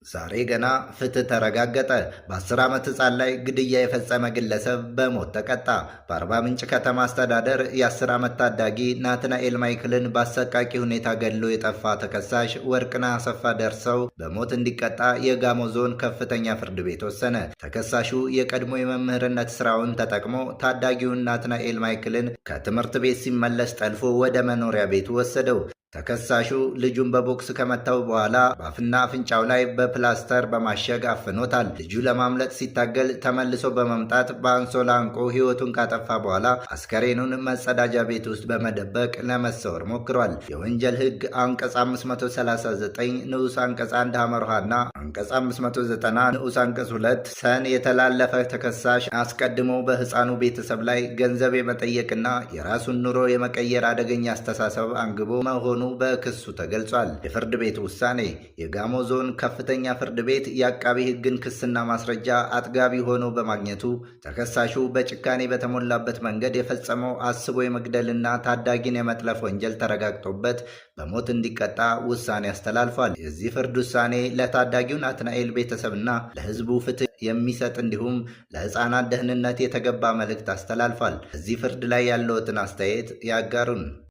ዛሬ ገና ፍትህ ተረጋገጠ። በ10 ዓመት ህፃን ላይ ግድያ የፈጸመ ግለሰብ በሞት ተቀጣ። በአርባ ምንጭ ከተማ አስተዳደር የ10 ዓመት ታዳጊ ናትናኤል ማይክልን በአሰቃቂ ሁኔታ ገድሎ የጠፋ ተከሳሽ ወርቅነህ አሰፋ ደርሰው በሞት እንዲቀጣ የጋሞ ዞን ከፍተኛ ፍርድ ቤት ወሰነ። ተከሳሹ የቀድሞ የመምህርነት ስራውን ተጠቅሞ ታዳጊውን ናትናኤል ማይክልን ከትምህርት ቤት ሲመለስ ጠልፎ ወደ መኖሪያ ቤቱ ወሰደው። ተከሳሹ ልጁን በቦክስ ከመታው በኋላ በአፍና አፍንጫው ላይ በፕላስተር በማሸግ አፍኖታል። ልጁ ለማምለጥ ሲታገል ተመልሶ በመምጣት በአንሶላ አንቆ ሕይወቱን ካጠፋ በኋላ አስከሬኑን መጸዳጃ ቤት ውስጥ በመደበቅ ለመሰወር ሞክሯል። የወንጀል ሕግ አንቀጽ 539 ንዑስ አንቀጽ 1 ሐመርሃና አንቀጽ 590 ንዑስ አንቀጽ 2 ሰን የተላለፈ ተከሳሽ አስቀድሞ በሕፃኑ ቤተሰብ ላይ ገንዘብ የመጠየቅና የራሱን ኑሮ የመቀየር አደገኛ አስተሳሰብ አንግቦ መሆኑ በክሱ ተገልጿል። የፍርድ ቤት ውሳኔ፦ የጋሞ ዞን ከፍተኛ ፍርድ ቤት የአቃቢ ሕግን ክስና ማስረጃ አጥጋቢ ሆኖ በማግኘቱ ተከሳሹ በጭካኔ በተሞላበት መንገድ የፈጸመው አስቦ የመግደልና ታዳጊን የመጥለፍ ወንጀል ተረጋግጦበት በሞት እንዲቀጣ ውሳኔ አስተላልፏል። የዚህ ፍርድ ውሳኔ ለታዳጊው ናትናኤል ቤተሰብና ለሕዝቡ ፍትህ የሚሰጥ እንዲሁም ለሕፃናት ደህንነት የተገባ መልእክት አስተላልፏል። በዚህ ፍርድ ላይ ያለዎትን አስተያየት ያጋሩን።